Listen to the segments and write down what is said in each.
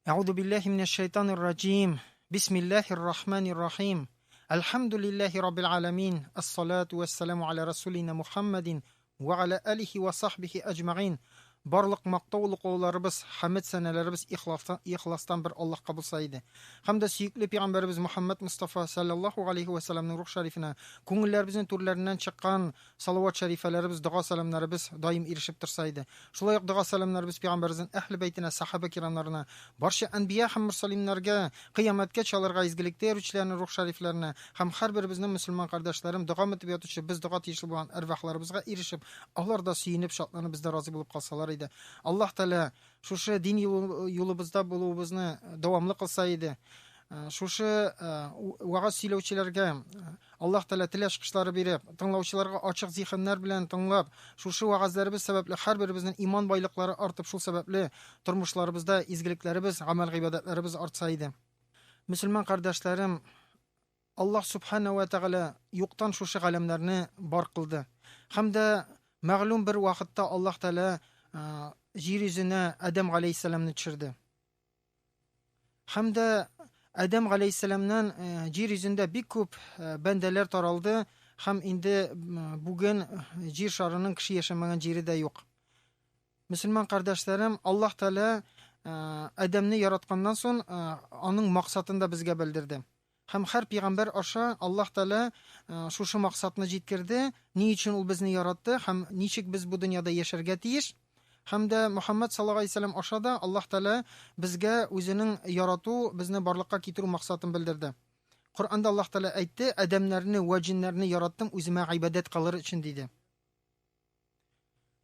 Әгъузу биллаһи минәш шайтанир раҗим. Бисмиллаһир рахманир рахим. Әлхәмдүлиллаһи раббил аламин. Ассалату вассаламу аля расулина Мухаммадин ва аля алихи ва сахбихи әҗмәгыйн. Барлык мактау улуклауларыбыз, хәмед сәнәләребез ихластан, ихластан бер Аллаһка булса иде. Һәм дә сөекле пәйгамбәребез Мухаммад Мустафа саллаллаһу алейхи ва сәлламның рух шәрифенә, күңелләребезнең түрләреннән чыккан Салават шәрифәләребез, дога-сәламнәребез даим ирешеп торса иде. Шулай ук дога-сәламнәребез пәйгамбәребезнең әһле бәйтенә, сәхабә кирамнарына, барча әнбия һәм мөрсәлимнәргә, кыямәткәчә аларга изгелектә йөрүчеләрнең рух шәрифләренә һәм һәрберебезнең мөселман кардәшләрем дога мөтеп ятучы без дога тиешле булган әрвахларыбызга ирешеп, алар да сөенеп, шатланып бездән разый булып калсалар иде. Аллаһ Тәгалә шушы дин юлыбызда булуыбызны дәвамлы кылса иде. Шушы вәгазь сөйләүчеләргә Аллаһ Тәгалә тел ачкычлары биреп, тыңлаучыларга ачык зиһеннәр белән тыңлап, шушы вәгазьләребез сәбәпле һәрберебезнең иман байлыклары артып, шул сәбәпле тормышларыбызда изгелекләребез, гамәл-гыйбадәтләребез артса иде. Мөселман кардәшләрем, Аллаһ Сүбхәнәһү вә Тәгалә юктан шушы галәмнәрне бар кылды. Һәм дә мәгълүм бер вакытта Аллаһ Тәгалә җир йөзенә Адәм галәйһиссәламне төшерде. Һәм дә Адәм галәйһиссәламнән җир йөзендә бик күп бәндәләр таралды һәм инде бүген җир шарының кеше яшәмәгән җире дә юк. Мөселман кардәшләрем, Аллаһ Тәгалә Адәмне яратканнан соң аның максатын да безгә белдерде. Һәм һәр пигамбәр аша Аллаһ Тәгалә шушы максатны җиткерде, ни өчен ул безне яратты һәм ничек без бу дөньяда яшәргә тиеш. Һәм дә Мөхәммәд саллаллаһу галәйһи вәсәлләм аша да Аллаһ Тәгалә безгә үзенең ярату, безне барлыкка китерү максатын белдерде. Коръәндә Аллаһ Тәгалә әйтте, Адәмнәрне вә җиннәрне яраттым үземә гыйбадәт кылыр өчен, диде.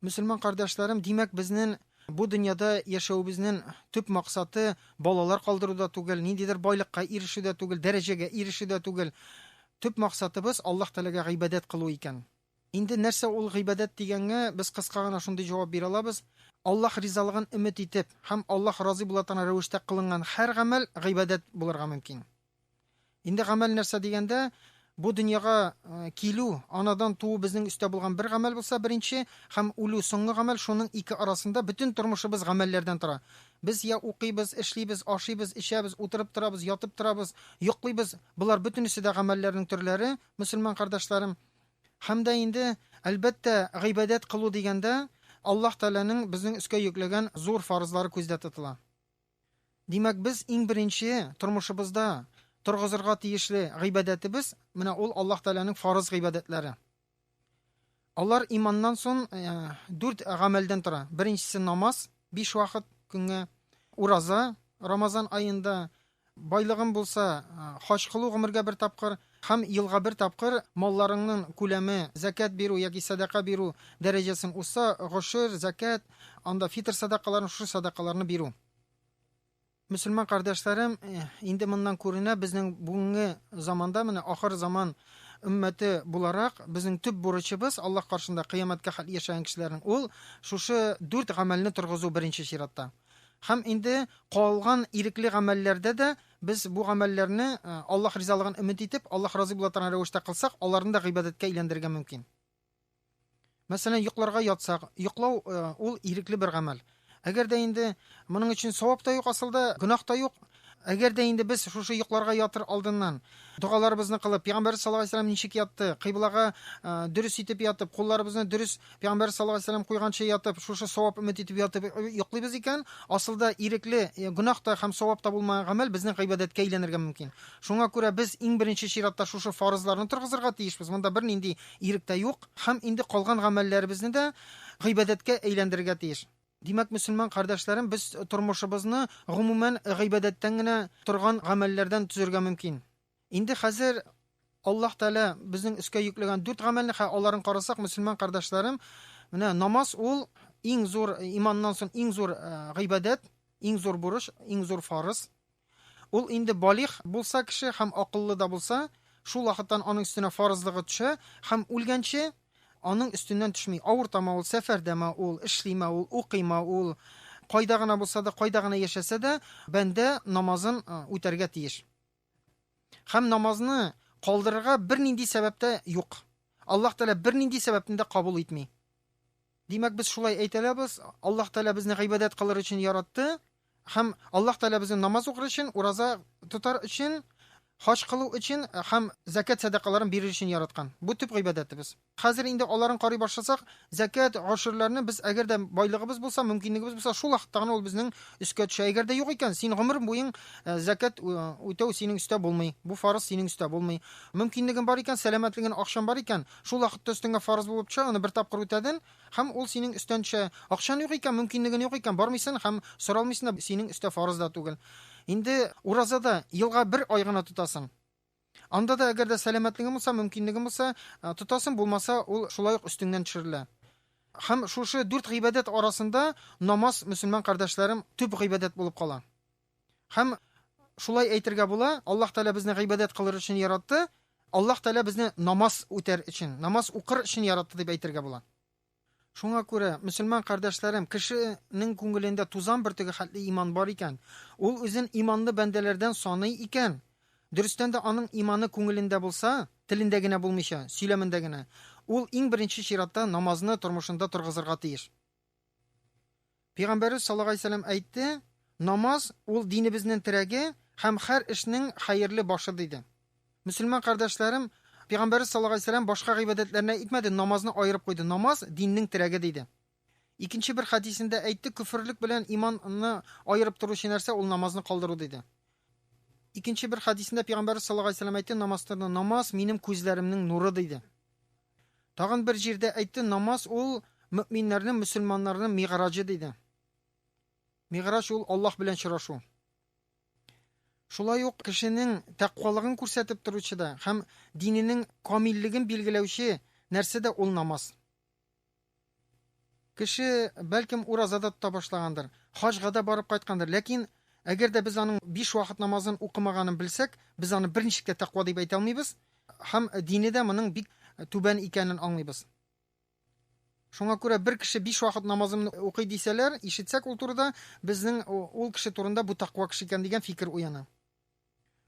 Мөселман кардәшләрем, димәк, безнен бу дөньяда яшәвебезнен төп максаты балалар калдыру да түгел, ниндидер байлыкка ирешү дә түгел, дәрәҗәгә ирешү дә түгел. Төп максатыбыз Аллаһ Тәгаләгә гыйбадәт кылу икән. Инде нәрсә ул гыйбадәт дигәнгә без кыска гына шундый җавап бирә алабыз, Аллаһ ризалыгын өмет итеп һәм Аллаһ разый була торган рәвештә кылынган һәр гамәл гыйбадәт булырга мөмкин. Инде гамәл нәрсә дигәндә, бу дөньяга э, килү, анадан туу безнең өстә булган бер гамәл булса, беренче, һәм үлү соңгы гамәл, шуның ике арасында бөтен тормышыбыз гамәлләрдән тора. Без я укыйбыз, эшлибез, ашыйбыз, эчәбез, утырып торабыз, ятып торабыз, йоклыйбыз. Болар бөтенесе дә гамәлләрнең төрләре, мөселман кардәшләрем. Һәм дә инде, әлбәттә, гыйбадәт кылу дигәндә, Аллаһ Тәгаләнең безнең өскә йөкләгән зур фарызлары күздә тотыла. Димәк, без иң беренче тормышыбызда торгызырга тиешле гыйбадәтебез, менә ул Аллаһ Тәгаләнең фарыз гыйбадәтләре. Алар иманнан соң э, дүрт гамәлдән тора. Беренчесе намаз, биш вакыт көнгә, ураза, Рамазан аенда, байлыгың булса, э, хаҗ кылу гомергә бер тапкыр һәм елга бер тапкыр малларыңның күләме зәкят бирү яки сәдака бирү дәрәҗәсен узса, гошер, зәкят, анда фитр сәдакаларын, шушы сәдакаларны бирү. Мөселман кардәшләрем, э, инде моннан күренә, безнең бүгенге заманда менә ахыр заман өммәте буларак, безнең төп бурычыбыз Аллаһ каршында кыямәткә хәл яшәгән кешеләрнең ул шушы дүрт гамәлне торгызу беренче чиратта. Һәм инде калган ирекле гамәлләрдә дә без бу гамәлләрне э, Аллаһ ризалыгын өмет итеп, Аллаһ разый була торган рәвештә кылсак, аларны да гыйбадәткә әйләндерергә мөмкин. Мәсәлән, йокларга ятсак, йоклау э, ул ирекле бер гамәл. Әгәр дә инде моның өчен савап та юк асылда, гөнаһ та юк. Әгәр дә инде без шушы йокларга ятыр алдыннан догаларыбызны кылып, Пәйгамбәр саллаллаһу алейһи вәсәлләм ничек ятты, кыйблага э, дөрес итеп ятып, кулларыбызны дөрес Пәйгамбәр саллаллаһу алейһи вәсәлләм куйганча ятып, шушы савап өмет итеп ятып э, йоклыйбыз икән, асылда ирекле гөнаһ та һәм савап та булмаган гамәл безнең гыйбадәткә әйләнергә мөмкин. Шуңа күрә без иң беренче чиратта шушы фарызларны торгызырга тиешбез. Монда бернинди ирек тә юк. Һәм инде калган гамәлләребезне дә гыйбадәткә әйләндерергә тиеш. Димәк, мөселман кардәшләрем, без тормышыбызны гомумән гыйбадәттән генә торган гамәлләрдән төзергә мөмкин. Инде хәзер Аллаһ Тәгалә безнең өскә йөкләгән дүрт гамәлне, хә аларын карасак, мөселман кардәшләрем, менә намаз ул иң зур иманнан соң иң зур гыйбадәт, иң зур бурыч, иң зур фарыз. Ул инде балигъ булса кеше һәм акыллы да булса, шул вакыттан аның өстенә фарызлыгы төшә һәм үлгәнче аның өстеннән төшми. Авыртамы ул, сәфәрдәме ул, эшлиме ул, укыймы ул, кайда гына булса да, кайда гына яшәсә дә, бәндә намазын э, үтәргә тиеш. Һәм намазны калдырырга бернинди сәбәп тә юк. Аллаһ Тәгалә бернинди сәбәпне дә кабул итми. Димәк, без шулай әйтә алабыз, Аллаһ Тәгалә безне гыйбадәт кылыр өчен яратты. Һәм Аллаһ Тәгалә безне намаз укыр өчен, ураза тотар өчен, хаҗ кылу өчен һәм зәкят сәдакаларын бирер өчен яраткан. Бу төп гыйбадәтебез. Хәзер инде аларын карый башласак, зәкят, гошерләрне без әгәр дә байлыгыбыз булса, мөмкинлегебез булса, шул вакытта гына ул безнең өскә төшә. Әгәр дә юк икән, син гомер буең зәкят үтәү синең өстә булмый. Бу фарыз синең өстә булмый. Мөмкинлегең бар икән, сәламәтлеген, акчаң бар икән, шул вакытта өстеңә фарыз булып төшә, аны бер тапкыр үтәден һәм ул синең өстән төшә. Акчаң юк икән, мөмкинлеген юк икән, бармыйсың һәм соралмыйсың да, синең өстә фарыз да түгел. Инде уразада елга бер ай гына тотасың. Анда да әгәр дә сәламәтлегең булса, мөмкинлегең булса, тотасың, булмаса, ул шулай ук өстеңнән төшерелә. Һәм шушы дүрт гыйбадәт арасында намаз, мөселман кардәшләрем, төп гыйбадәт булып кала. Һәм шулай әйтергә була, Аллаһ Тәгалә безне гыйбадәт кылыр өчен яратты, Аллаһ Тәгалә безне намаз үтәр өчен, намаз укыр өчен яратты дип әйтергә була. Шуңа күрә, мөселман кардәшләрем, кешенең күңелендә тузан бөртеге хәтле иман бар икән, ул үзен иманлы бәндәләрдән саный икән, дөрестән дә аның иманы күңелендә булса, телендә генә булмыйча, сөйләмендә генә, ул иң беренче чиратта намазны тормышында торгызырга тиеш. Пәйгамбәребез саллаллаһу галәйһи ва сәлләм әйтте, Намаз, ул динебезнең терәге һәм һәр эшнең хәерле башы, диде. Мөселман кардәшләрем, Пәйгамбәребез саллаллаһу галәйһи ва сәлләм башка гыйбадәтләрне әйтмәде, намазны аерып куйды. Намаз, диннең терәге, диде. Икенче бер хәдисендә әйтте, көферлек белән иманны аерып торучы нәрсә ул намазны калдыру, диде. Икенче бер хәдисендә Пәйгамбәребез саллаллаһу галәйһи ва сәлләм әйтте, намаз торды, намаз минем күзләремнең нуры, диде. Тагын бер җирдә әйтте, намаз ул мөэминнәрнең, мөселманнарның мигъраҗы, диде. Мигъраҗ ул Аллаһ белән очрашу. Шулай ук кешенең тәкъвалыгын күрсәтеп торучы да һәм диненең камиллеген билгеләүче нәрсә дә ул намаз. Кеше, бәлкем, ураза да тота башлагандыр, хаҗга да барып кайткандыр, ләкин әгәр дә без аның биш вакыт намазын укымаганын белсәк, без аны берничек тә тәкъва дип әйтә алмыйбыз һәм дине дә моның бик түбән икәнен аңлыйбыз. Шуңа күрә бер кеше биш вакыт намазын укый дисәләр, ишетсәк ул турыда, безнең ул кеше турында бу тәкъва кеше икән дигән фикер уяна.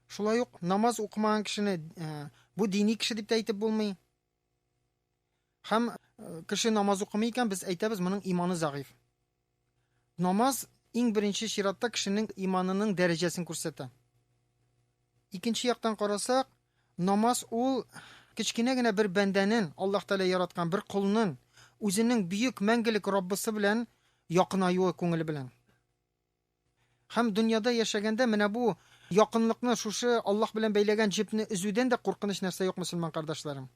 Шулай ук намаз укымаган кешене бу дини кеше дип тә әйтеп булмый. Һәм кеше намаз укымый икән, без әйтәбез, моның иманы зәгыйфь. Намаз иң беренче чиратта кешенең иманының дәрәҗәсен күрсәтә. Икенче яктан карасак, намаз ул кечкенә генә бер бәндәнең, Аллаһ Тәгалә яраткан бер колның үзенең бөек мәңгелек Раббысы белән якынаюы күңеле белән. Һәм дөньяда яшәгәндә менә бу якынлыкны, шушы Аллаһ белән бәйләгән җепне өзүдән дә куркыныч нәрсә юк, мөселман кардәшләрем.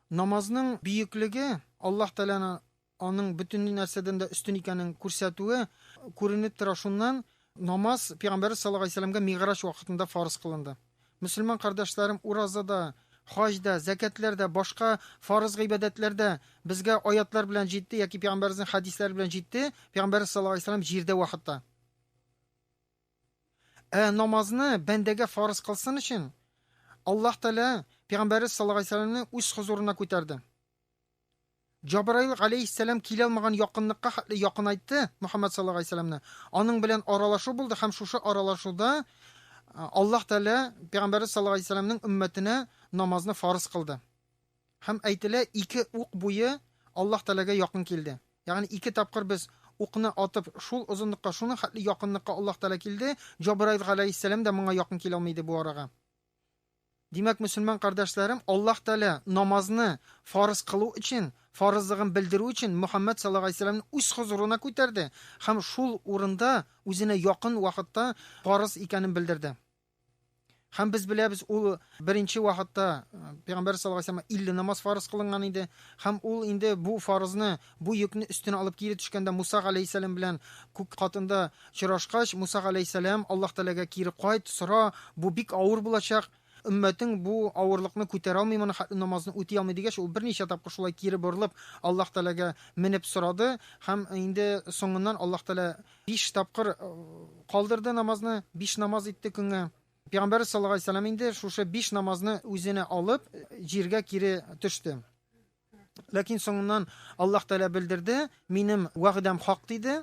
Намазның бөеклеге, Аллаһ Тәгаләне аның бөтен нәрсәдән дә өстен икәнен күрсәтүе күренеп тора шуннан, намаз Пәйгамбәрбез саллаллаһу галәйһи ва сәлләмгә Мигъраҗ вакытында фарыз кылынды. Мөселман кардәшләрем, ураза да, хаҗ да, зәкятләр дә, башка фарыз гыйбадәтләр дә безгә аятлар белән җитте яки пәйгамбәребезнең хәдисләре белән җитте, пәйгамбәребез саллаллаһу алейһи вәсәлләм җирдә вакытта. Ә намазны бәндәгә фарыз кылсын өчен Аллаһ Тәгалә пәйгамбәребез саллаллаһу алейһи вәсәлләмне үз хозурына күтәрде. Җабраил галәйһиссәлам килә алмаган якынлыкка хәтле якынайтты Мөхәммәд саллаллаһу галәйһи вәсәлләмне. Аның белән аралашу булды һәм шушы аралашуда Аллаһ Тәгалә пәйгамбәребез саллаллаһу галәйһи вәсәлләмнең өммәтенә намазны фарыз кылды. Һәм әйтелә, ике ук буе Аллаһ Тәгаләгә якын килде. Ягъни ике тапкыр без укны атып, шул озынлыкка, шуның хәтле якынлыкка Аллаһ Тәгалә килде, Җабраил галәйһиссәлам дә моңа якын килә алмый иде бу арага. Димәк, мөселман кардәшләрем, Аллаһ Тәгалә намазны фарыз кылу өчен, фарызлыгын белдерү өчен Мөхәммәд саллаллаһу галәйһи ва сәлләмне үз хозурына күтәрде һәм шул урында үзенә якын вакытта фарыз икәнен белдерде. Һәм без беләбез, ул беренче вакытта Пәйгамбәр саллаллаһу галәйһи ва сәлләмгә 50 намаз фарыз кылынган иде. Һәм ул инде бу фарызны, бу йөкне өстенә алып кире төшкәндә Муса галәйһиссәлам белән күк катында очрашкач, Муса галәйһиссәлам Аллаһ Тәгаләгә кире кайт, сора, бу бик авыр булачак, өммәтең бу авырлыкны күтәрә алмый, моны хәтле намазны үти алмый дигәч, ул берничә тапкыр шулай кире борылып Аллаһ Тәгаләгә менеп сорады һәм инде соңыннан Аллаһ Тәгалә биш тапкыр калдырды намазны, биш намаз итте көнгә. Пәйгамбәрбез саллаллаһу галәйһи ва сәлләм инде шушы биш намазны үзенә алып, җиргә кире төште. Ләкин соңыннан Аллаһ Тәгалә белдерде, минем вәгъдәм хак диде.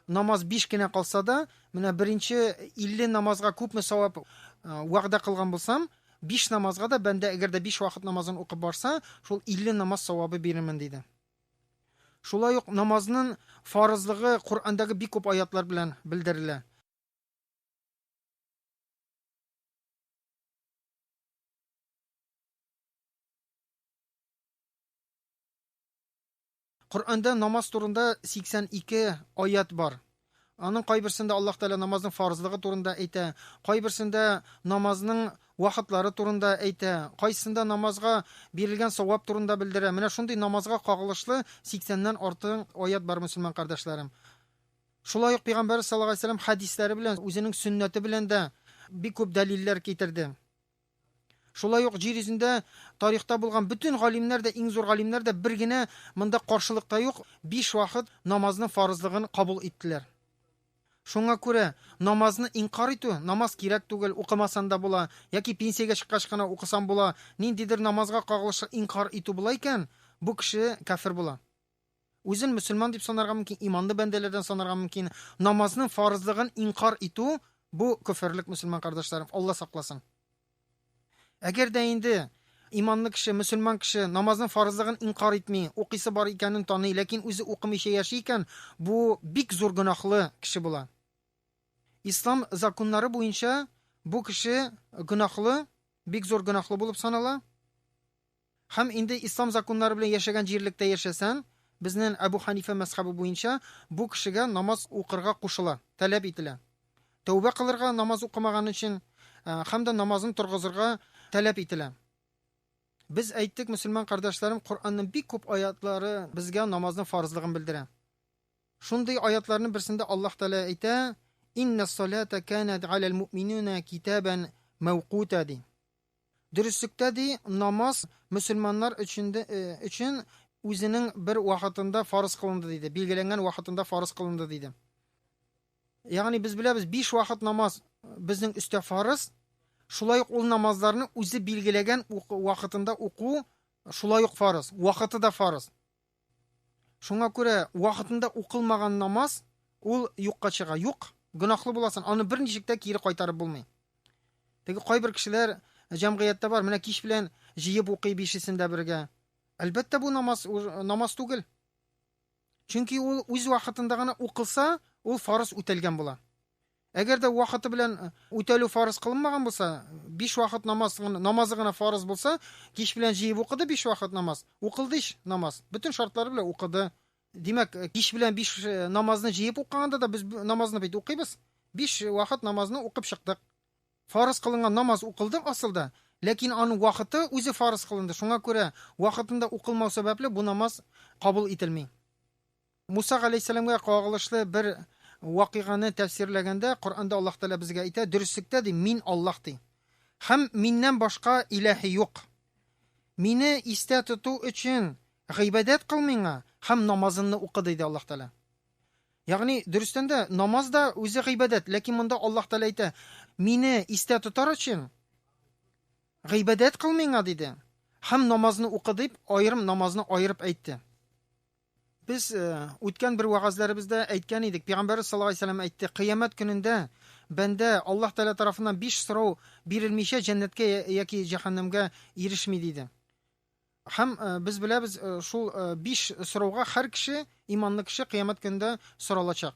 Намаз биш кенә калса да, менә беренче 50 намазга күпме савап э, вәгъдә кылган булсам, биш намазга да бәндә әгәр дә биш вакыт намазын укып барса, шул 50 намаз савабы бирермен диде. Шулай ук намазның фарызлыгы Коръәндәге бик күп аятлар белән белдерелә. Коръәндә намаз турында 82 аят бар. Аның кайберсендә Аллаһ Тәгалә намазның фарызлыгы турында әйтә, кайберсендә намазның вакытлары турында әйтә, кайсында намазга бирелгән савап турында белдерә. Менә шундый намазга кагылышлы 80-нән артык аят бар, мөселман кардәшләрем. Шулай ук Пәйгамбәр саллаллаһу алейһи вәсәлләм хәдисләре белән, үзенең сөннәте белән дә бик күп дәлилләр китерде. Шулай ук җир йөзендә тарихта булган бөтен галимнәр дә, иң зур галимнәр дә бер генә монда каршылык та юк, биш вакыт намазның фарызлыгын кабул иттеләр. Шуңа күрә намазны инкар итү, намаз кирәк түгел, укымасан да була, яки пенсиягә чыккач кына укысам була, ниндидер намазга кагылышлы инкар итү була икән, бу кеше кафир була. Үзен мөселман дип санарга мөмкин, иманлы бәндәләрдән санарга мөмкин. Намазның фарызлыгын инкар итү бу көферлек, мөселман кардәшләрем, Алла сакласын. Әгәр дә инде иманлы кеше, мөселман кеше намазның фарызлыгын инкар итми, укыйсы бар икәнен таный, ләкин үзе укымыйча яши икән, бу бик зур гөнаһлы кеше була. Ислам законнары буенча бу кеше гөнаһлы, бик зур гөнаһлы булып санала. Һәм инде ислам законнары белән яшәгән җирлектә яшәсәң, безнең Әбу Ханифә мәзхәбе буенча бу кешегә намаз укырга кушыла, таләп ителә. Тәүбә кылырга намаз укымаган өчен һәм дә намазын торгызырга таләп ителә. Без әйттек, мөселман кардәшләрем, Коръәннең бик күп аятлары безгә намазның фарызлыгын белдерә. Шундый аятларның берсендә Аллаһ Тәгалә әйтә, Иннә салата канат галәл муъминуна китабан мәүкута ди. Дөреслектә, ди, намаз мөселманнар өчен өчен үзенең бер вакытында фарыз кылынды, диде. Билгеләнгән вакытында фарыз кылынды, диде. Ягъни без беләбез, биш вакыт намаз безнең өстә фарыз. Шулай ук ул намазларны үзе билгеләгән вакытында уку шулай ук фарыз. Вакыты да фарыз. Шуңа күрә вакытында укылмаган намаз ул юкка чыга. Юк, гөнаһлы буласың, аны берничек тә кире кайтарып булмый. Теге кайбер кешеләр җәмгыятьтә бар, менә кич белән җыеп укый бишесен дә бергә. Әлбәттә, бу намаз намаз түгел. Чөнки ул үз вакытында гына укылса, ул фарыз үтәлгән була. Әгәр дә вакыты белән үтәлү фарыз кылынмаган булса, биш вакыт намаз намазы гына фарыз булса, кич белән җыеп укыды биш вакыт намаз, укылды ич намаз, бөтен шартлары белән укыды. Димәк, кич белән биш намазны җыеп укыганда да без намазны бит укыйбыз. Биш вакыт намазны укып чыктык. Фарыз кылынган намаз укылды асылда, ләкин аның вакыты үзе фарыз кылынды. Шуңа күрә вакытында укылмау сәбәпле бу намаз кабул ителми. Муса галәйһиссәламгә кагылышлы бер вакыйганы тәфсирләгәндә, Коръәндә Аллаһ Тәгалә безгә әйтә, Дөреслектә, ди, Мин Аллаһ, ди. Һәм Миннән башка иләһе юк. Мине истә тоту өчен гыйбадәт кыл миңа һәм намазынны укы, диде Аллаһ Тәгалә. Ягъни, дөрестән дә, намаз да үзе гыйбадәт, ләкин монда Аллаһ Тәгалә әйтә, Мине истә тотар өчен гыйбадәт кыл миңа, диде. Һәм намазны укы, дип, аерым намазны аерып әйтте. Без үткән бер вәгазьләребездә әйткән идек, Пәйгамбәрбез саллаллаһу алейһи вәсәлләм әйтте, кыямәт көнендә бәндә Аллаһ Тәгалә тарафыннан биш сорау бирелмичә җәннәткә яки җәһәннәмгә ирешми диде. Һәм без беләбез, шул биш сорауга һәр кеше, иманлы кеше кыямәт көнендә соралачак.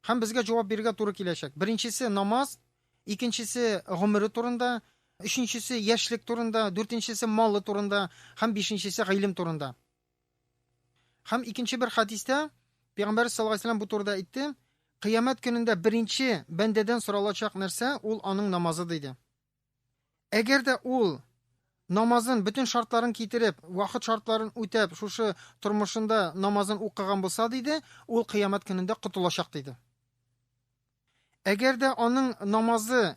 Һәм безгә җавап бирергә туры киләчәк. Беренчесе намаз, икенчесе гомере турында, өченчесе яшьлек турында, дүртенчесе малы турында һәм бишенчесе гыйлем турында. Һәм икенче бер хәдистә Пәйгамбәр саллаллаһу алейһи вәсәлләм бу турыда әйтте, Кыямәт көнендә беренче бәндәдән соралачак нәрсә ул аның намазы диде. Әгәр дә ул намазын бөтен шартларын китереп, вакыт шартларын үтәп, шушы тормышында намазын укыган булса, диде, ул кыямәт көнендә котылачак, диде. Әгәр дә аның намазы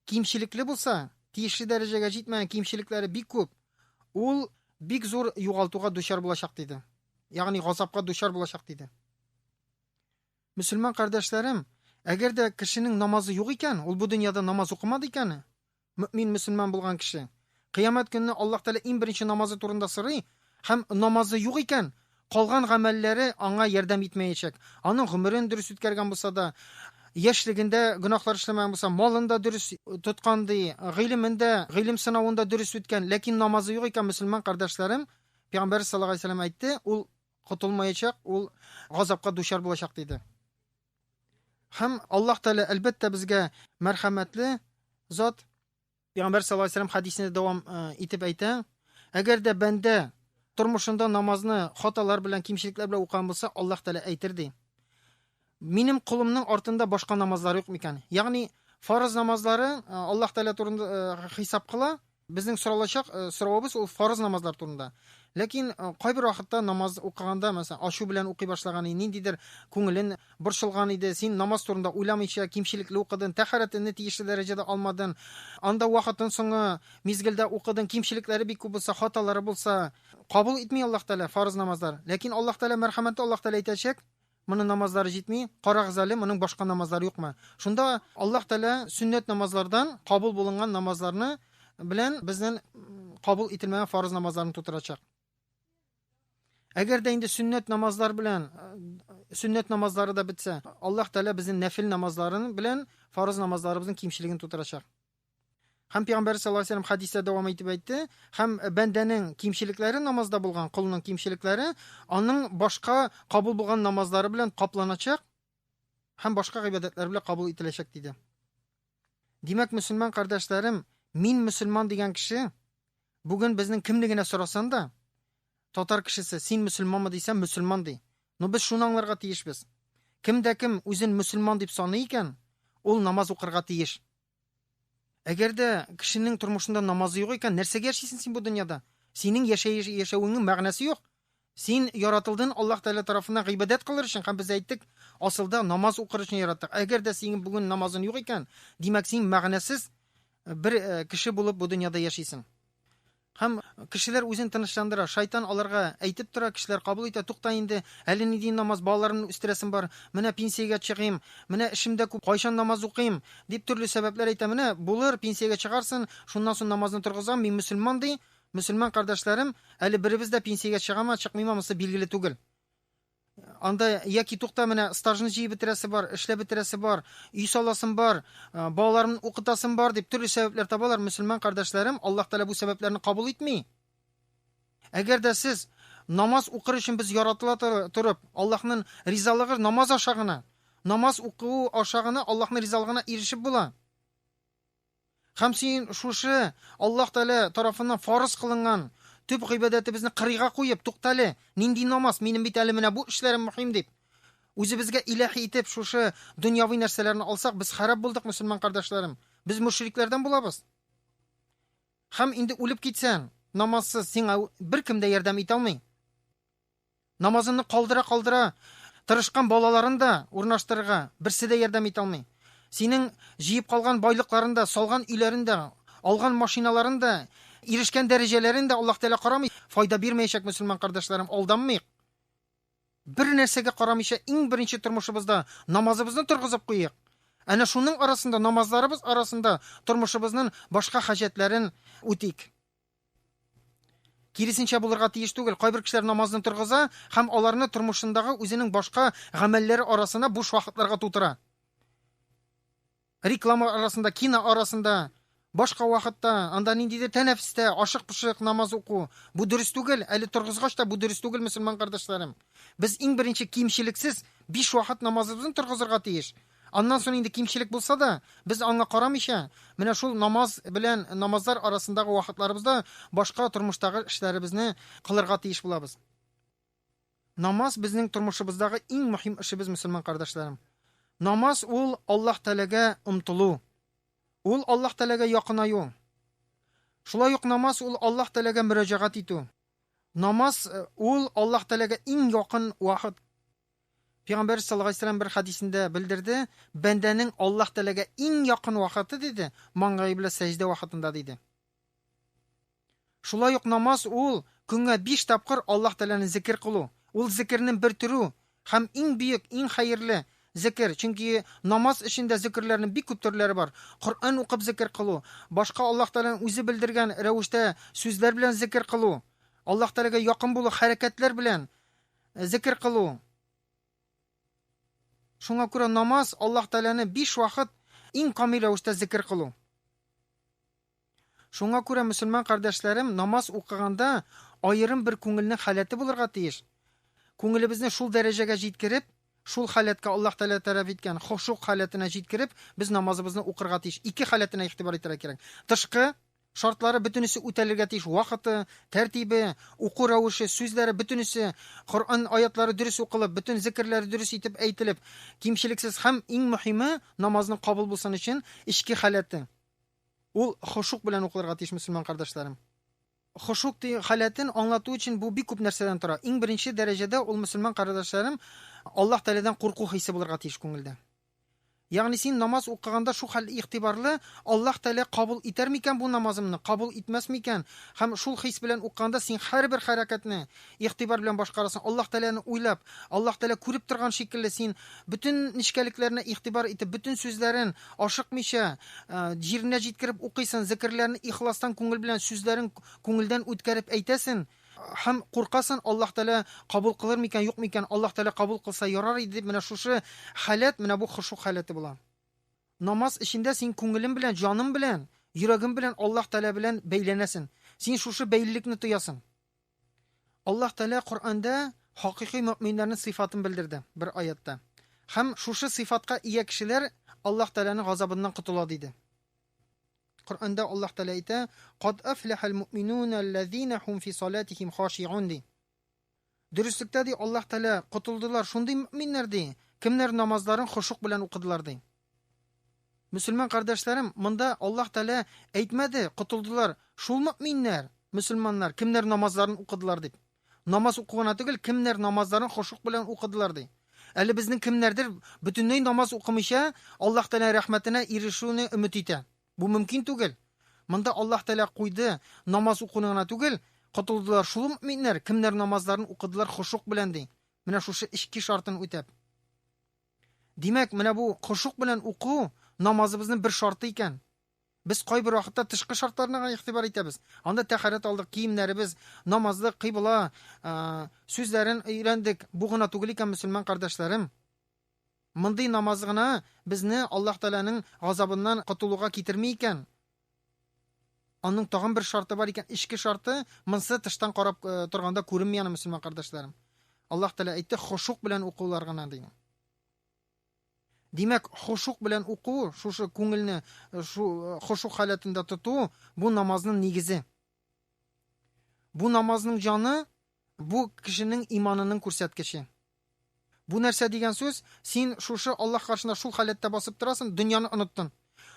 кимчелекле булса, тиешле дәрәҗәгә җитмәгән кимчелекләре бик күп, ул бик зур югалтуга дучар булачак, диде. Ягъни газапка дучар булачак, диде. Мөселман кардәшләрем, әгәр дә кешенең намазы юк икән, ул бу дөньяда намаз укымады икән, мөэмин мөселман булган кеше, кыямәт көнне Аллаһ Тәгалә иң беренче намазы турында сорый һәм намазы юк икән, калган гамәлләре аңа ярдәм итмәячәк. Аның гомерен дөрес үткәргән булса да, яшьлегендә гөнаһлар эшләмәгән булса, малын да дөрес тоткан ди, гыйлемен дә, гыйлем сынавын да дөрес үткән, ләкин намазы юк икән, мөселман кардәшләрем, Пәйгамбәр саллаллаһу алейһи ва сәлләм әйтте, ул котылмаячак, ул газапка дучар булачак диде. Һәм Аллаһ Тәгалә әлбәттә безгә мәрхәмәтле зат. Пәйгамбәр саллаллаһу алейһи ва сәлләм хәдисендә дәвам э, итеп әйтә, әгәр дә бәндә тормышында намазны хаталар белән, кимчелекләр белән укыган булса, Аллаһ Тәгалә әйтер ди: Минем колымның артында башка намазлар юк микән? Ягъни фарыз намазлары Аллаһ Тәгалә турында хисап кыла. Безнең соралачак соравыбыз ул фарыз намазлар турында. Ләкин кайбер вакытта намаз укыганда, мәсәлән, ачу белән укый башлаган, ниндидер күңелен борчылган иде, син намаз турында уйламыйча кимчелекле укыдың, тәһарәтеңне тиешле дәрәҗәдә алмадың, анда вакытын соңгы мизгелдә укыдың, кимчелекләре бик күп булса, хаталары булса, кабул итми Аллаһ Тәгалә фарыз намазлар. Ләкин Аллаһ Тәгалә мәрхәмәтле, Аллаһ Тәгалә әйтәчәк, моның намазлары җитми, карагыз әле, моның башка намазлары юкмы? Шунда Аллаһ Тәгалә сөннәт намазлардан кабул булынган намазларны белән безнең кабул ителмәгән фарыз намазларны тутырачак. Әгәр дә инде сөннәт намазлар белән сөннәт намазлары да бетсә, Аллаһ Тәгалә безнең нәфил намазларын белән фарыз намазларыбызның кимчелеген тутырачак. Һәм Пәйгамбәр саллаллаһу алейһи вәсәлләм хәдистә дәвам итеп әйтте, һәм бәндәнең кимчелекләре намазда булган колның кимчелекләре аның башка кабул булган намазлары белән капланачак һәм башка гыйбадәтләр белән кабул ителәчәк диде. Димәк, мөселман кардәшләрем, мин мөселман дигән кеше бүген безнең кемне генә сорасан да, татар кешесе, син мөселманмы дисәм, мөселман ди. Но без шуны аңларга тиешбез. Кем дә кем үзен мөселман дип саный икән, ул намаз укырга тиеш. Әгәр дә кешенең тормышында намазы юк икән, нәрсәгә яшисең син бу дөньяда? Синең яшәвеңнең мәгънәсе юк. Син яратылдың Аллаһ Тәгалә тарафыннан гыйбадәт кылыр өчен, һәм без әйттек, асылда намаз укыр өчен яраттык. Әгәр дә синең бүген намазың юк икән, димәк, син мәгънәсез бер кеше булып бу дөньяда яшисең. Һәм кешеләр үзен тынычландыра. Шайтан аларга әйтеп тора, кешеләр кабул итә. Тукта инде, әле нинди намаз, балаларымны үстерәсем бар, менә пенсиягә чыгыйм, менә эшем дә күп, кайчан намаз укыйм, дип төрле сәбәпләр әйтә. Менә булыр, пенсиягә чыгарсын, шуннан соң намазны торгызам, мин мөселман, ди. Мөселман кардәшләрем, әле беребез дә пенсиягә чыгама, чыкмыйма, монысы билгеле түгел. Анда яки тукта менә стажны җыеп бетерәсе бар, эшләп бетерәсе бар, өй саласым бар, балаларымны укытасым бар дип төрле сәбәпләр табалар. Мөселман кардәшләрем, Аллаһ Тәгалә бу сәбәпләрне кабул итми. Әгәр дә сез намаз укыр өчен без яратыла торып, Аллаһның ризалыгы намаз аша гына, намаз уку аша гына Аллаһның ризалыгына ирешеп була. Һәм син шушы Аллаһ Тәгалә тарафыннан фарыз кылынган төп гыйбадәтебезне кырыйга куеп, туктале, нинди намаз, минем бит әле менә бу эшләрем мөһим дип, үзебезгә илаһи итеп шушы дөньяви нәрсәләрне алсак, без харап булдык, мөселман кардәшләрем. Без мөшрикләрдән булабыз. Һәм инде үлеп китсәң, намазсыз сиңа беркем дә ярдәм итә алмый. Намазыңны калдыра-калдыра тырышкан балаларын да урнаштырырга берсе дә ярдәм итә алмый. Синең җыеп калган байлыкларын да, салган өйләрен дә, алган машиналарын да, ирешкән дәрәҗәләрен дә Аллаһ Тәгалә карамый, файда бирмәячәк, мөселман кардәшләрем, алданмыйк. Бер нәрсәгә карамыйча иң беренче тормышыбызда намазыбызны торгызып куйыйк. Әнә шуның арасында, намазларыбыз арасында тормышыбызның башка хаҗәтләрен үтик. Киресенчә булырга тиеш түгел. Кайбер кешеләр намазны торгыза һәм аларны тормышындагы үзенең башка гамәлләре арасына буш вакытларга тутыра. Реклама арасында, кино арасында, башка вакытта, анда ниндидер тәнәфестә, ашык-пошык намаз уку. Бу дөрес түгел. Әле торгызгач та бу дөрес түгел, мөселман кардәшләрем. Без иң беренче кимчелексез биш вакыт намазыбызны торгызырга тиеш. Аннан соң инде кимчелек булса да, без аңа карамыйча, менә шул намаз белән намазлар арасындагы вакытларыбызда башка тормыштагы эшләребезне кылырга тиеш булабыз. Намаз безнең тормышыбыздагы иң мөһим эшебез, мөселман кардәшләрем. Намаз ул Аллаһ Тәгаләгә омтылу. Ул Аллаһ Тәгаләгә якынаю. Шулай ук намаз ул Аллаһ Тәгаләгә мөрәҗәгать итү. Намаз ул Аллаһ Тәгаләгә иң якын вакыт. Пәйгамбәр саллаллаһу алейһи бер хәдисендә белдерде, бәндәнең Аллаһ Тәгаләгә иң якын вакыты диде, маңгае белән сәҗдә вакытында диде. Шулай ук намаз ул көнгә 5 тапкыр Аллаһ Тәгаләне зикер кылу. Ул зикернең бер төре һәм иң бөек, иң хәерле зикер. Чөнки намаз эчендә зикерләрнең бик күп төрләре бар. Коръән укып зикер кылу, башка Аллаһ Тәгаләнең үзе белдергән рәвештә сүзләр белән зикер кылу, Аллаһ Тәгаләгә якын булу хәрәкәтләр белән зикер кылу. Шуңа күрә намаз Аллаһ Тәгаләне биш вакыт иң камил рәвештә зикер кылу. Шуңа күрә мөселман кардәшләрем, намаз укыганда аерым бер күңелнең халәте булырга тиеш. Күңелебезне шул дәрәҗәгә җиткереп, шул халәткә Аллаһ Тәгалә таләп иткән хошук халәтенә җиткереп, без намазыбызны укырга тиеш. Ике халәтенә игътибар итәргә кирәк. Тышкы. Шартлары бөтенесе үтәлергә тиеш. Вакыты, тәртибе, уку рәвеше, сүзләре бөтенесе, Коръән аятлары дөрес укылып, бөтен зикерләре дөрес итеп әйтелеп, кимчелексез һәм иң мөһиме, намазның кабул булсын өчен эчке халәте. Ул хошук белән укылырга тиеш, мөселман кардәшләрем. Хошук халәтен аңлату өчен бу бик күп нәрсәдән тора. Иң беренче дәрәҗәдә ул, мөселман кардәшләрем, Аллаһ Тәгаләдән курку хисе булырга тиеш күңелдә. Ягъни син намаз укыганда шул хәл игътибарлы, Аллаһ Тәгалә кабул итәр микән бу намазымны, кабул итмәс микән? Һәм шул хис белән укыганда син һәрбер хәрәкәтне игътибар белән башкарасың. Аллаһ Тәгаләне уйлап, Аллаһ Тәгалә күреп торган шикелле син бөтен нечкәлекләренә игътибар итеп, бөтен сүзләрен ашыкмыйча, җиренә җиткереп укыйсың, зикерләрне ихластан күңел белән, сүзләрен күңелдән үткәреп әйтәсең. Һәм куркасың, Аллаһ Тәгалә кабул кылыр микән, юк микән, Аллаһ Тәгалә кабул кылса ярар иде дип, менә шушы халәт, менә бу хошук халәте була. Намаз эчендә син күңелең белән, җаның белән, йөрәгең белән Аллаһ Тәгалә белән бәйләнәсең. Син шушы бәйлелекне тоясың. Аллаһ Тәгалә Коръәндә хакыйкый мөэминнәрнең сыйфатын белдерде бер аятта. Һәм шушы сыйфатка ия кешеләр Аллаһ Тәгаләнең газабыннан котыла диде. Коръәндә Аллаһ Тәгалә әйтә, Кад әфләхәл муъминуна алләзина хум фи салатихим хашиун ди. Дөреслектә ди Аллаһ Тәгалә котылдылар шундый мөэминнәр ди, кемнәр намазларын хошук белән укыдылар ди. Мөселман кардәшләрем, монда Аллаһ Тәгалә әйтмәде, котылдылар шул мөэминнәр, мөселманнар, кемнәр намазларын укыдылар дип. Намаз уку гына түгел, кемнәр намазларын хошук белән укыдылар ди. Әле безнең кемнәрдер бөтенләй намаз укымыйча Аллаһ Тәгалә рәхмәтенә ирешүне өмет итә. Бу мөмкин түгел. Монда Аллаһ Тәгалә куйды, намаз укуны гына түгел, котылдылар шул мөэминнәр, кемнәр намазларын укыдылар хошук белән ди. Менә шушы эчке шартын үтәп. Димәк, менә бу хошук белән уку намазыбызның бер шарты икән. Без кайбер вакытта тышкы шартларына гына игътибар итәбез. Анда тәһарәт алдык, киемнәребез, намазлык, кыйбла, сүзләрен өйрәндек. Бу гына түгел икән, мөселман кардәшләрем. Мондый намаз гына безне Аллаһ Тәгаләнең газабыннан котылуга китерми икән. Аның тагын бер шарты бар икән, эчке шарты, монсы тыштан карап торганда күренми аны, мөселман кардәшләрем. Аллаһ Тәгалә әйтте, хошук белән укулар гына дигән. Димәк, хошук белән уку, шушы күңелне шу хошук халәтендә тоту, бу намазның нигезе. Бу намазның җаны, бу кешенең иманының күрсәткече. Бу нәрсә дигән сүз? Син шушы Аллаһ каршында шул халәттә басып торасың, дөньяны оныттың.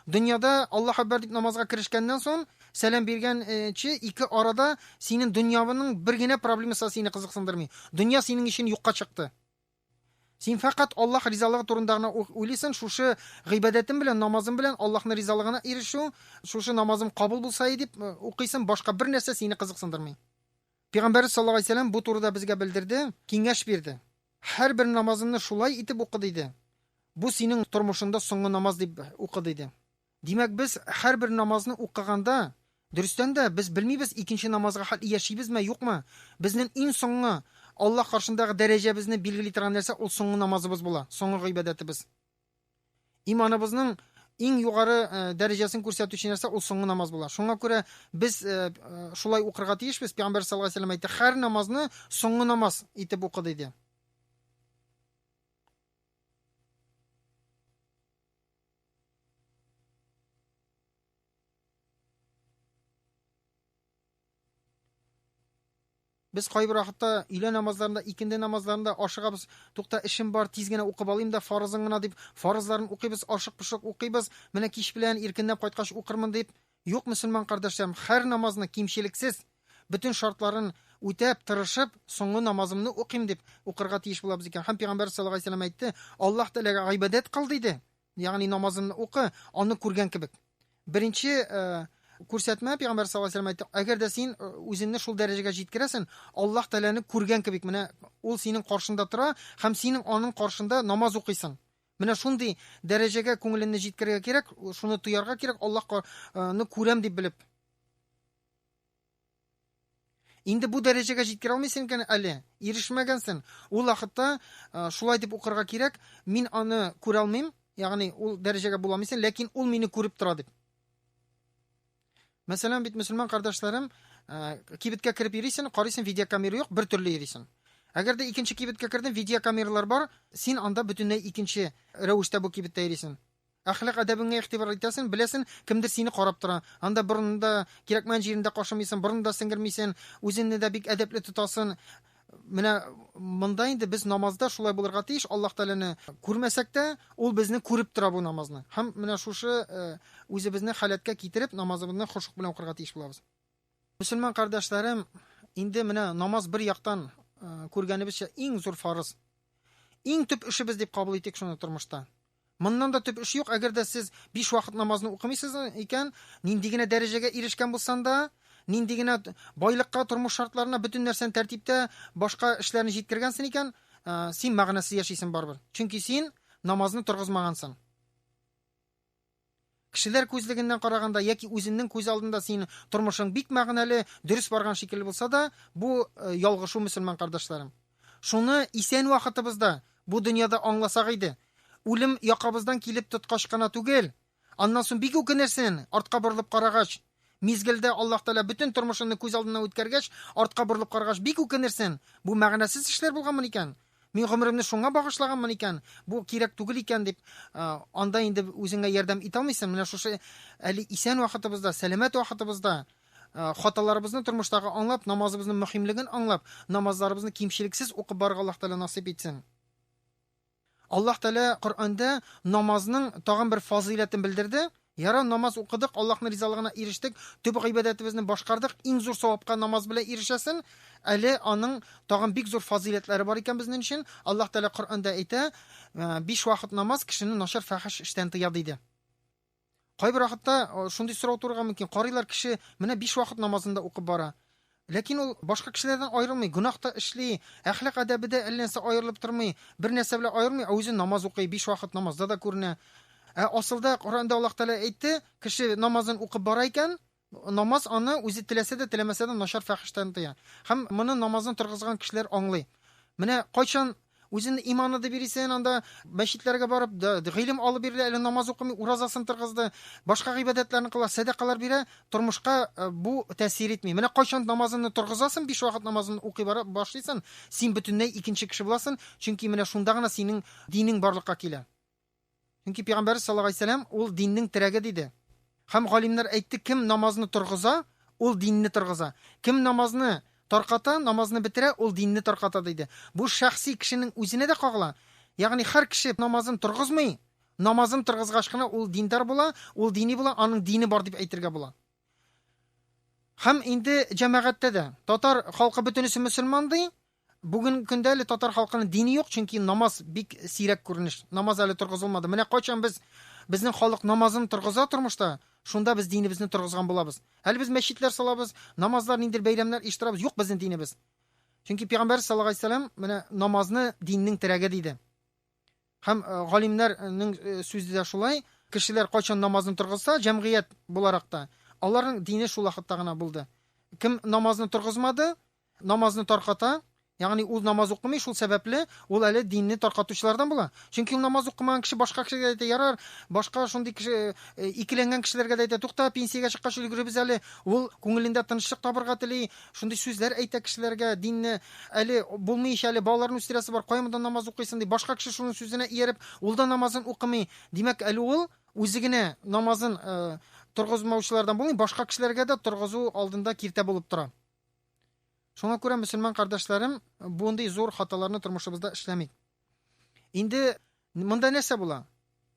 Дөньяда Аллаһ Акбар дип намазга керешкәннән соң, сәлам биргәнче ике арада синең дөньявының бер генә проблемасы сине кызыксындырмый. Дөнья синең өчен юкка чыкты. Син фәкать Аллаһ ризалыгы турында гына уйлыйсың, шушы гыйбадәтем белән, намазым белән Аллаһның ризалыгына ирешү, шушы намазым кабул булса иде дип э, укыйсың, башка бер нәрсә сине кызыксындырмый. Пәйгамбәрбез саллаллаһу алейһи вәсәлләм бу турыда безгә белдерде, киңәш бирде. Һәрбер намазыңны шулай итеп укы диде. Бу синең тормышыңда соңгы намаз дип укы диде. Димәк, без һәрбер намазны укыганда, дөрестән дә, без белмибез, икенче намазга хәл яшибезме, юкмы. Безнең иң соңгы Аллаһ каршындагы дәрәҗәбезне билгели торган нәрсә ул соңгы намазыбыз була, соңгы гыйбадәтебез. Иманыбызның иң югары э, дәрәҗәсен күрсәтүче нәрсә ул соңгы намаз була. Шуңа күрә без э, э, шулай укырга тиешбез. Пәйгамбәр саллаллаһу алейһи вәсәлләм әйтте, һәр намазны соңгы намаз итеп укы диде. Без кайбер вакытта өйлә намазларында, икенде намазларында ашыгабыз. Тукта, эшем бар, тиз генә укып алыйм да фарызын гына дип, фарызларын укыйбыз, ашык-пошык укыйбыз. Менә кич белән иркенләп кайткач укырмын дип. Юк, мөселман кардәшләрем, һәр намазны кимчелексез, бөтен шартларын үтәп, тырышып, соңгы намазымны укыйм дип укырга тиеш булабыз икән. Һәм Пәйгамбәр саллаллаһу алейһи вәсәлләм әйтте, Аллаһ Тәгаләгә гыйбадәт кыл диде. Ягъни намазыңны укы, аны күргән кебек. Беренче э, күрсәтмә пәйгамбәр саллаллаһу алейһи вәсәлләм әйтте, әгәр дә син э, үзеңне шул дәрәҗәгә җиткерәсең, Аллаһ Тәгаләне күргән кебек, менә ул синең каршында тора һәм синең аның каршында намаз укыйсың. Менә шундый дәрәҗәгә күңелеңне җиткерергә кирәк, шуны тоярга кирәк, Аллаһны күрәм дип белеп. Инде бу дәрәҗәгә җиткерә алмыйсың икән әле, ирешмәгәнсең. Ул вакытта э, шулай дип укырга кирәк, мин аны күрә алмыйм, ягъни ул дәрәҗәгә була алмыйсың, ләкин ул мине күреп тора дип. Мәсәлән, бит мөселман кардәшләрем, э, кибеткә кереп йөрисең, карыйсың, видеокамера юк, бер төрле йөрисең. Әгәр дә икенче кибеткә кердең, видеокамералар бар, син анда бөтенләй икенче рәвештә бу кибеттә йөрисең. Әхлак әдәбеңә игътибар итәсен, беләсен, кемдер сине карап тора. Анда борынында кирәкмәгән җирендә кашымыйсың, борынында сеңгермисен, үзеңне дә бик әдәпле тотасың. Менә монда инде без намазда шулай булырга тиеш, Аллаһ Тәгаләне күрмәсәк тә, ул безне күреп тора бу намазны. Һәм менә шушы э, үзебезне халәткә китереп, намазыбызны хошук белән укырга тиеш булабыз. Мөселман кардәшләрем, инде менә намаз бер яктан э, күргәнебезчә иң зур фарыз. Иң төп эшебез дип кабул итик шуны тормышта. Моннан да төп эш юк, әгәр дә сез биш вакыт намазны укымыйсыз икән, нинди генә дәрәҗәгә ирешкән булсан да, нинди генә байлыкка, тормыш шартларына бөтен нәрсәне тәртиптә, башка эшләрне җиткергәнсең икән, син мәгънәсез яшисең барыбер. Чөнки син намазны торгызмагансың. Кешеләр күзлегеннән караганда яки үзеңнең күз алдында синең тормышың бик мәгънәле, дөрес барган шикелле булса да, бу э, ялгышу мөселман кардәшләрем. Шуны исән вакытыбызда бу дөньяда аңласак иде. Үлем якабыздан килеп тоткач кына түгел, аннан соң бик үкенерсен, артка борылып карагач. Мизгелдә Аллаһ Тәгалә бөтен тормышыңны күз алдыннан үткәргәч, артка борылып карагач, бик үкенерсен. Бу мәгънәсез эшләр булганмын икән. Мин гомеремне шуңа багышлаганмын икән, бу кирәк түгел икән дип, анда инде үзеңә ярдәм итә алмыйсың. Менә шушы әле исән вакытыбызда, сәламәт вакытыбызда хаталарыбызны тормыштагы аңлап, намазыбызның мөһимлеген аңлап, намазларыбызны кимчелексез укып барырга Аллаһ Тәгалә насыйп итсен. Аллаһ Тәгалә Коръәндә намазның тагын бер фазыйләтен белдерде. Яра, намаз укыдык, Аллаһның ризалыгына ирештек, төп гыйбадәтебезне башкардык, иң зур савапка намаз белән ирешәсен. Әле аның тагын бик зур фазыйләтләре бар икән безнең өчен. Аллаһ Тәгалә Коръәндә әйтә, биш вакыт намаз кешене начар фәхеш эштән тыя, диде. Кайбер вакытта э, шундый сорау туырга мөмкин. Карыйлар кеше менә биш вакыт намазын да укып бара. Ләкин ул башка кешеләрдән аерылмый, гөнаһ та эшли, әхлак әдәбе дә әллә нәрсә аерылып тормый, бер нәрсә белән аермый, ә үзе намаз укый, биш вакыт намазда да күренә. Ә асылда Коръәндә Аллаһ Тәгалә әйтте, кеше намазын укып бара икән, намаз аны үзе теләсә дә, теләмәсә дә начар фәхештән тыя. Һәм моны намазын торгызган кешеләр аңлый. Менә кайчан үзен иманы дип йөрисен, анда мәчетләргә барып, гыйлем алып бирелә, әле намаз укымый, уразасын торгызды, башка гыйбадәтләрне кыла, сәдакалар бирә, тормышка э, бу тәэсир итми. Менә кайчан намазыңны торгызасың, биш вакыт намазын укый бара башлыйсың, син бөтенләй икенче кеше буласың, чөнки менә шунда гына синең динең барлыкка килә. Чөнки Пәйгамбәрбез саллаллаһу алейһи вәсәлләм ул диннең терәге диде. Һәм галимнәр әйтте, кем намазны торгыза, ул динне торгыза. Кем намазны тарката, намазны бетерә, ул динне тарката диде. Бу шәхси кешенең үзенә дә кагыла. Ягъни һәр кеше намазын торгызмый, намазын торгызгач кына ул диндар була, ул дини була, аның дине бар дип әйтергә була. Һәм инде җәмәгатьтә дә татар халкы бөтенесе мөселман ди. Бүген көндә әле татар халкының дине юк, чөнки намаз бик сирәк күренеш. Намаз әле торгызылмады. Менә кайчан без безнең халык намазын торгыза тормышта, шунда без динебезне торгызган булабыз. Әле без мәчетләр салабыз, намазлар, ниндидер бәйрәмнәр оештырабыз. Юк безнең динебез. Чөнки Пәйгамбәр саллаллаһу алейһи вәсәлләм менә намазны диннең терәге диде. Һәм э, галимнәрнең э, сүзе дә шулай, кешеләр кайчан намазны торгызса, җәмгыять буларак та, аларның дине шул вакытта гына булды. Кем намазны торгызмады, намазны тарката, ягъни ул намаз укымый, шул сәбәпле ул әле динне таркатучылардан була. Чөнки ул намаз укымаган кеше башка кешегә әйтә, ярар, башка шундый кеше э, икеләнгән кешеләргә дә әйтә, тукта, пенсиягә чыккач өлгеребез әле. Ул күңелендә тынычлык табырга тели, шундый сүзләр әйтә кешеләргә, динне әле булмый ич әле, балаларны үстерәсе бар, кая монда намаз укыйсың ди. Башка кеше шуның сүзенә ияреп, ул да намазын укымый. Димәк, әле ул үзе генә намазын э, торгызмаучылардан булмый, башка кешеләргә дә торгызу алдында киртә булып тора. Шуңа күрә мөселман кардәшләрем, бундый зур хаталарны тормышыбызда эшләмик. Инде монда нәрсә була?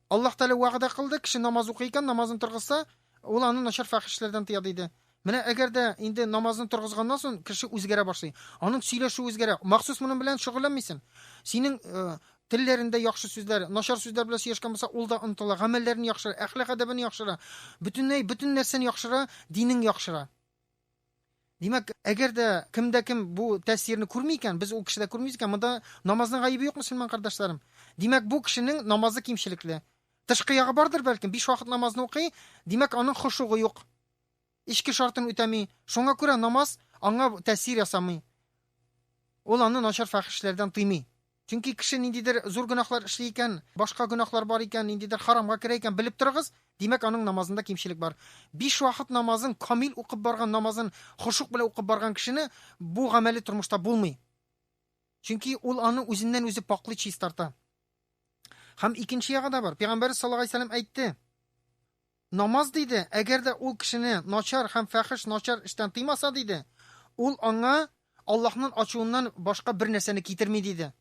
Аллаһ Тәгалә вәгъдә кылды, кеше намаз укый икән, намазын торгызса, ул аны начар фәхишләрдән тыя диде. Менә әгәр дә инде намазны торгызганнан соң кеше үзгәрә башлый. Аның сөйләшүе үзгәрә. Махсус моның белән шөгыльләнмисең. Синең э, телләрендә яхшы сүзләр, начар сүзләр белән сөйләшкән булса, ул да онытыла, гамәлләрен яхшыра, әхлак әдәбен яхшыра. Бөтенләй бөтен нәрсәне яхшыра, динең яхшыра. Димәк, әгәр дә кемдә кем бу тәэсирне күрми икән, без ул кешедә күрмибез икән, монда намазның гаебе юк, мөселман кардәшләрем. Димәк, бу кешенең намазы кимчелекле. Тышкы ягы бардыр бәлкем, биш вакыт намазны укый, димәк, аның хошугы юк. Эчке шартын үтәми. Шуңа күрә намаз аңа тәэсир ясамый. Ул аны начар фәхешләрдән тыймый. Чөнки кеше ниндидер зур гөнаһлар эшли икән, башка гөнаһлар бар икән, ниндидер харамга керә икән, белеп торыгыз, димәк, аның намазында кимчелек бар. Биш вакыт намазын камил укып барган, намазын хошук белән укып барган кешене бу гамәле тормышта булмый. Чөнки ул аны үзеннән үзе паклый, чистарта. Һәм икенче ягы да бар. Пәйгамбәрбез саллаллаһу алейһи вәсәлләм әйтте. Намаз диде, әгәр дә ул кешене начар һәм фәхеш начар эштән тыймаса диде, ул аңа Аллаһның ачуыннан башка бер нәрсәне китерми диде.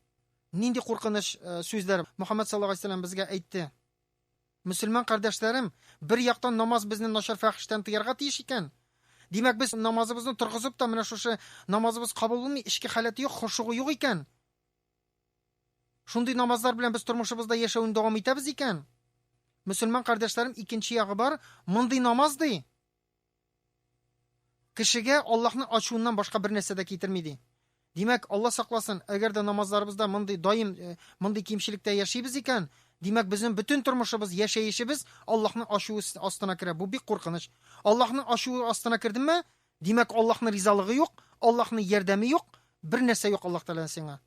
Нинди куркыныч э, сүзләр Мөхәммәд саллаллаһу алейһи вәсәлләм безгә әйтте. Мөселман кардәшләрем, бер яктан намаз безне начар фәхештән тыярга тиеш икән. Димәк, без намазыбызны торгызып та менә шушы намазыбыз кабул булмый, эчке халәте юк, хошугы юк икән. Шундый намазлар белән без тормышыбызда яшәүне дәвам итәбез икән, мөселман кардәшләрем, икенче ягы бар, мондый намаз ди, кешегә Аллаһның ачуыннан башка бер нәрсә дә китерми ди. Димәк, Алла сакласын, әгәр дә намазларыбызда мондый даим э, мондый кимчелектә яшибез икән, димәк, безнең бөтен тормышыбыз, яшәешебез Аллаһның ачуы астына керә. Бу бик куркыныч. Аллаһның ачуы астына кердеңме, димәк, Аллаһның ризалыгы юк, Аллаһның ярдәме юк, бер нәрсә юк Аллаһ Тәгаләдән сиңа.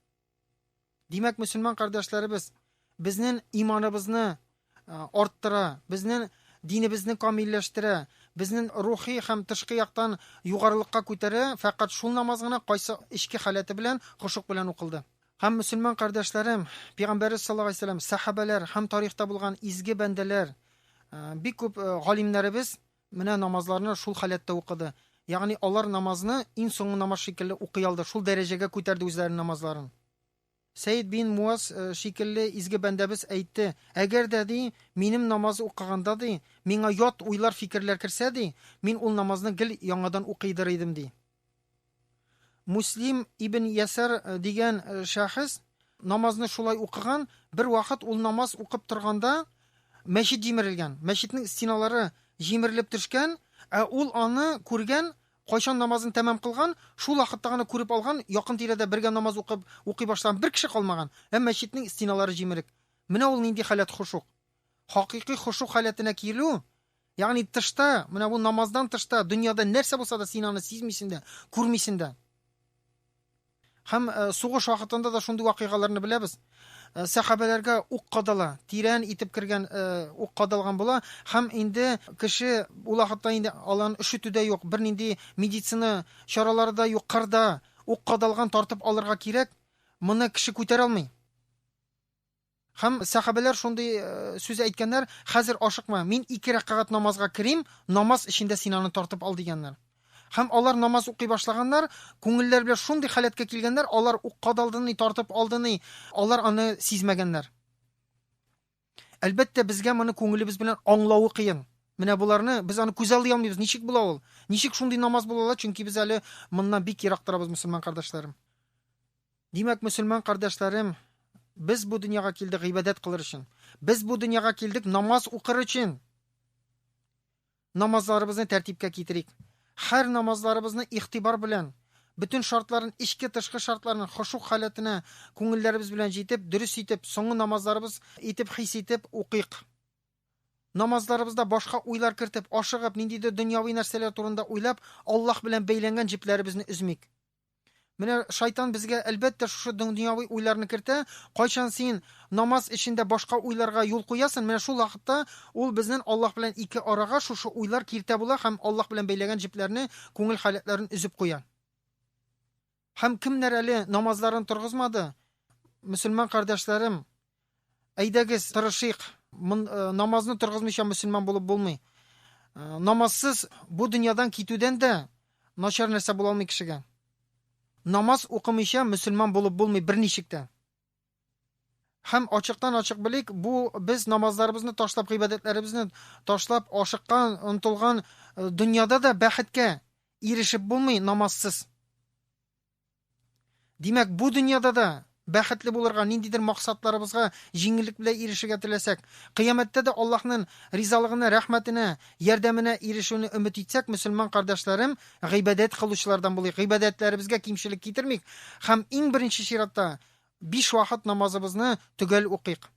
Димәк, мөселман кардәшләребез, безнең иманыбызны э, арттыра, безнең динебезне камилләштерә, безнең рухи һәм тышкы яктан югарылыкка күтәрә, фәкать шул намаз гына кайсы эчке халәте белән, хошук белән укылды. Һәм мөселман кардәшләрем, Пәйгамбәрбез саллаллаһу алейһи вәсәлләм, сәхабәләр һәм тарихта булган изге бәндәләр, э, бик күп э, галимнәребез менә намазларны шул халәттә укыды. Ягъни алар намазны иң соңгы намаз шикелле укый алды, шул дәрәҗәгә күтәрде үзләренең намазларын. Сәид бин Муаз э, шикелле изге бәндәбез әйтте, әгәр дә, ди, минем намаз укыганда, ди, миңа ят уйлар, фикерләр керсә, ди, мин ул намазны гел яңадан укыйдыр идем, ди. Муслим ибн Ясар э, дигән э, шәхес намазны шулай укыган, бер вакыт ул намаз укып торганда мәчет җимерелгән, мәчетнең стеналары җимерелеп төшкән, ә ул аны күргән, кайчан намазын тәмам кылган, шул вакытта гына күреп алган, якын тирәдә бергә намаз укып укый башлаган бер кеше калмаган, ә мәчетнең стеналары җимерек. Менә ул нинди халәт хошук. Хакыйкый хошук халәтенә килү, ягъни тышта, менә бу намаздан тышта, дөньяда нәрсә булса да син аны сизмисең дә, күрмисең дә. Һәм э, сугыш вакытында да шундый вакыйгаларны беләбез. Э, сәхабәләргә ук кадала, тирән итеп кергән э, ук кадалган була һәм инде кеше ул вакытта инде алан өшетү дә юк, бернинди медицина чаралары да юк, кырда ук кадалган тартып алырга кирәк, моны кеше күтәрә алмый. Һәм сәхабәләр шундый э, сүз әйткәннәр, хәзер ашыкма, мин ике рәкәгать намазга керим, намаз эчендә син аны тартып ал дигәннәр. Һәм алар намаз укый башлаганнар, күңелләр белән шундый халәткә килгәннәр, алар ук кадалды ни, тартып алды ни, алар аны сизмәгәннәр. Әлбәттә, безгә моны күңелебез белән аңлавы кыен. Менә боларны без аны күзаллый алмыйбыз. Ничек була ул? Ничек шундый намаз була ала? Чөнки без әле моннан бик ерак торабыз, мөселман кардәшләрем. Димәк, мөселман кардәшләрем, без бу дөньяга килдек гыйбадәт кылыр өчен. Без бу дөньяга килдек намаз укыр өчен. Намазларыбызны тәртипкә китерик. Һәр намазларыбызны игътибар белән, бөтен шартларын, эчке тышкы шартларын хошук халәтенә күңелләребез белән җитеп, дөрес итеп, соңгы намазларыбыз итеп хис итеп укыйк. Намазларыбызда башка уйлар кертеп, ашыгып, ниндидер дөньяви нәрсәләр турында уйлап, Аллаһ белән бәйләнгән җепләребезне өзмик. Менә шайтан безгә әлбәттә шушы дөньяви уйларны кертә. Кайчан син намаз эчендә башка уйларга юл куясың, менә шул вакытта ул безнең Аллаһ белән ике арага шушы уйлар киртә була һәм Аллаһ белән бәйләгән җепләрне, күңел халәтләрен өзеп куя. Һәм кемнәр әле намазларын торгызмады? Мөселман кардәшләрем, Әйдәгез, тырышыйк. Мон, э, намазны торгызмыйча мөселман булып булмый. Э, намазсыз бу дөньядан китүдән дә начар нәрсә була алмый кешегә. Намаз укымыйча мөселман булып булмый берничек тә. Һәм ачыктан ачык белик, бу без намазларыбызны ташлап, гыйбадәтләребезне ташлап, ашыккан, онтылган э, дөньяда да бәхеткә ирешеп булмый намазсыз. Димәк, бу дөньяда да бәхетле булырга, ниндидер максатларыбызга җиңеллек белән ирешергә теләсәк, кыямәттә дә Аллаһның ризалыгына, рәхмәтенә, ярдәменә ирешүне өмет итсәк, мөселман кардәшләрем, гыйбадәт кылучылардан булыйк, гыйбадәтләребезгә кимчелек китермик һәм иң беренче чиратта биш вакыт намазыбызны төгәл укыйк.